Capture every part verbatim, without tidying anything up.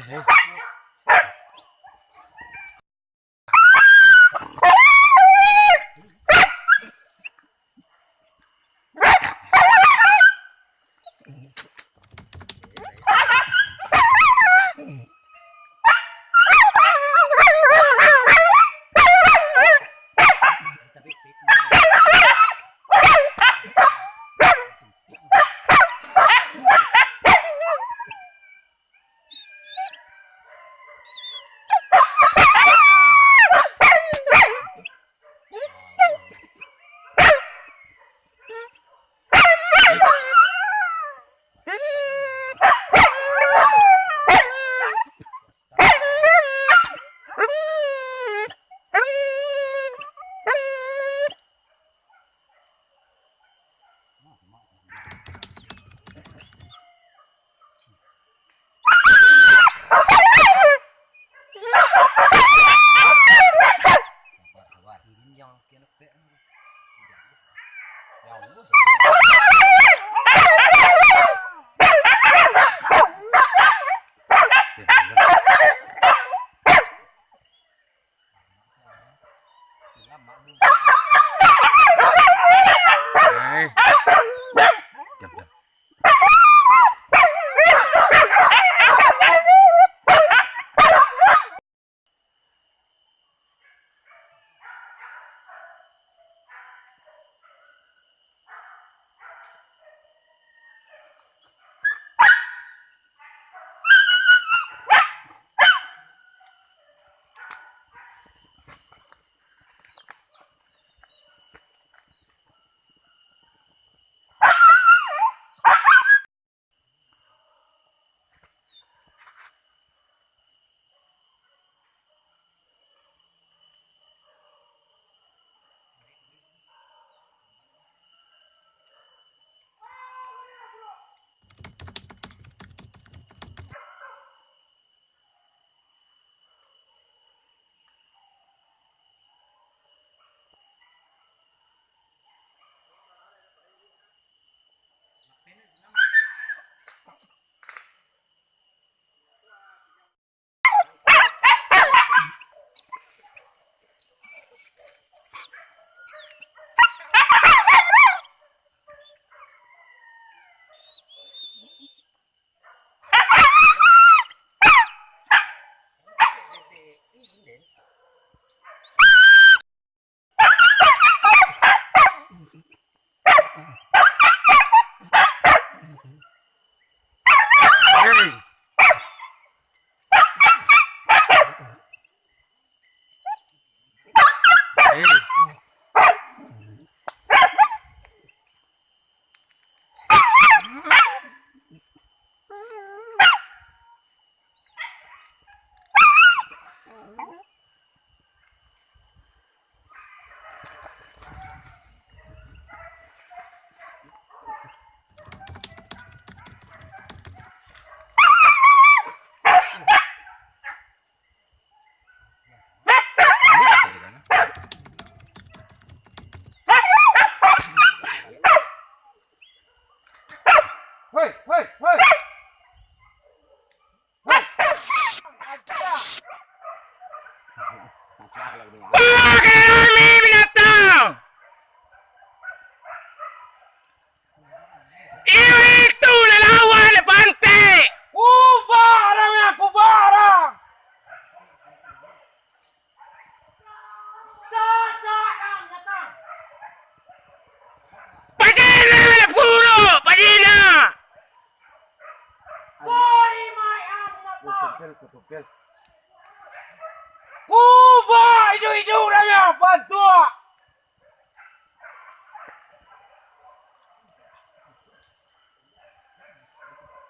Hei, hei, hei. Wah, kana rami binatang! Iyo itu nan lawan pantai! Kubak rami, kubak rami! Pajina lah puro, pajina! Kubak iduik-iduik lah nyo, bantuak!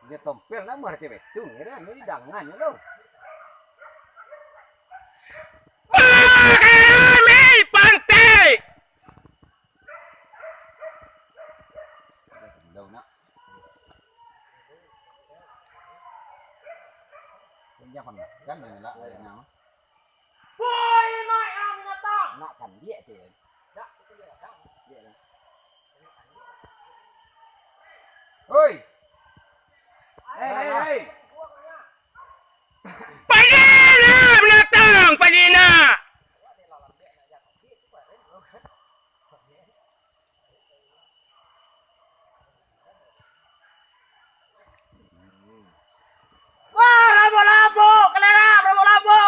Dia tompel lah, muar cewek tu, ngira ni dangan lo. Wah, kana rami pantai! Daun nak. Jangan makan, jangan lah, airnya mah. Woi, mak yang binatang! Nak kan dia tu. Dak, itu dia, dak. Dia lah. Hoi. Hei, hei, hei. Pajina binatang, pajina! Wah, labo-labo, kelerang, labo-labo.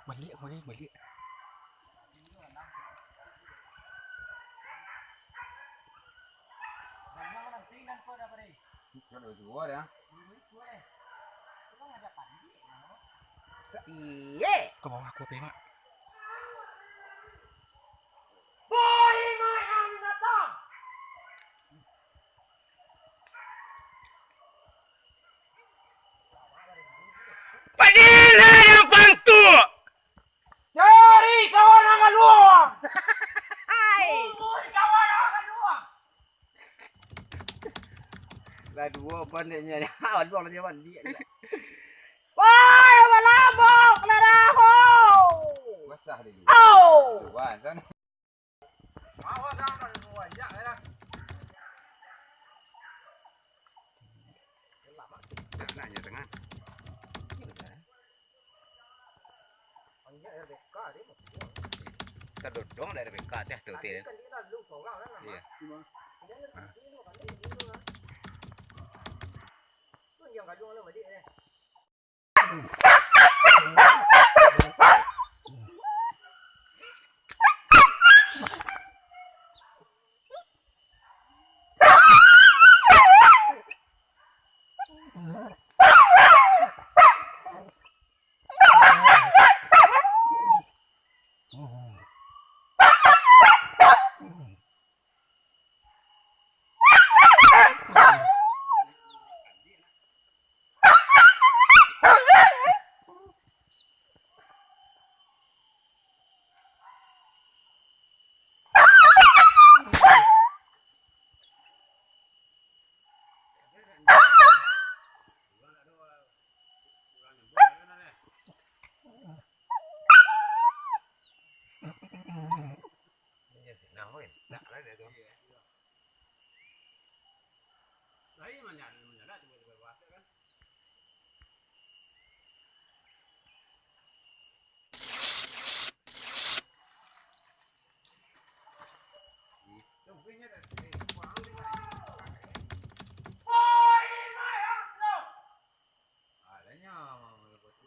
Baliak, baliak, baliak. Iya. Ke bawah aku, Mak. Pajina nan pantuk! Cari kawan nan kaluang! Hai. Cari kawan nan kaluang! Lah duo pandeknya. Aduh, lah dia mandi. Woi, malabok, laraho! Basah dia. Oh! Aduh, wah, sana. Tadodong dari R B K teh tu, teh. Iya.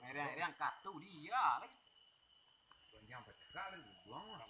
Akhirnya, akhirnya katu dia, kan? Panjang pacakak, kan, buang.